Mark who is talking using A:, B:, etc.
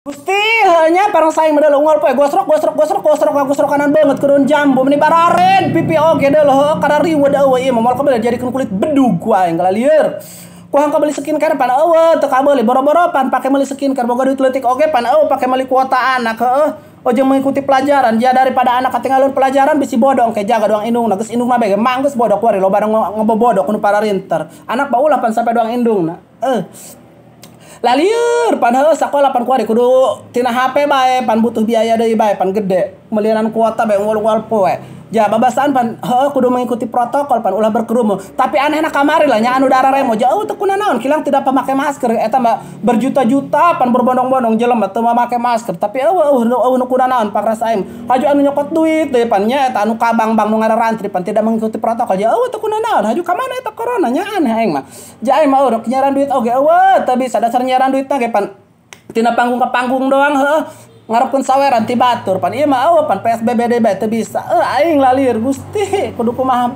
A: Gusti hanya parang saing modal unggal poe gosrok gosrok gosrok gosrok gosrok kanan banget kedon jambu meni bararen pipi oge deuleuh heuh kana riweuh eueuh ieu mah moal kabeh jadikeun kulit bedug ku aing kalalieur. Ku hangka beli skincare pan eueuh teu kabeuli boro-boro pan pake meuli skincare boga duit leutik oge pan eueuh pake meuli kuota anak heueuh. Ojeng mengikuti pelajaran ja daripada anak katinggalun pelajaran bisi bodoh engke jaga doang indungna geus indungna bae ge mah geus bodoh kuari loba nu ngebobodo ku nu pararinter. Anak baulah pan sampe doang indungna. Lalieur pan heueuh sakola pan kuari kudu tina HP bae pan butuh biaya deui bae pan gede melianan kuota bae unggal-unggal poe. Ja babasaan pan heueuh kudu mengikuti protokol pan ulah berkerumun. Tapi anehna kamari lah nya anu dararemo ja eueuh teu kunanaon kilang tidak pamake masker eta mah berjuta-juta pan berbondong-bondong jelema teu mamake masker tapi eueuh eueuh nu kunanaon pangrasa aing. Haju anu nyokot duit deui pan nya eta anu ka bank-bank nu ngararantri pan tidak mengikuti protokol ja eueuh teu kunanaon haju ka mana eta corona nya aneh aing mah. Ja aing mah eueuh nyiaran duit oge eueuh teu bisa dasar nyiaran duitna ge pan tina panggung ka panggung doang heueuh ngarepkeun saweran ti batur pan ieu mah eueuh pan PSBB deui bae teu bisa. Aing lalir Gusti kudu kumaha.